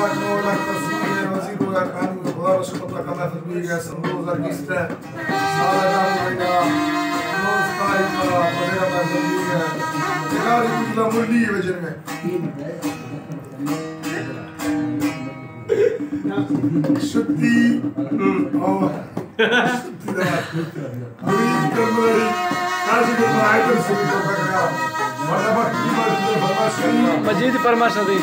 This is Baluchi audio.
وزیر روزگار قانون خدا بخش مطلق اللہ تدبیر ہے، سن دو ہزار بیس ہے۔ سال ہے، نام ہوئے گا، نو تاریخ کا وغیرہ میں تدبیر ہے۔ ادارے کچھ نہ ملی وجہ میں۔ شکتی اور مجید فرمائش دی۔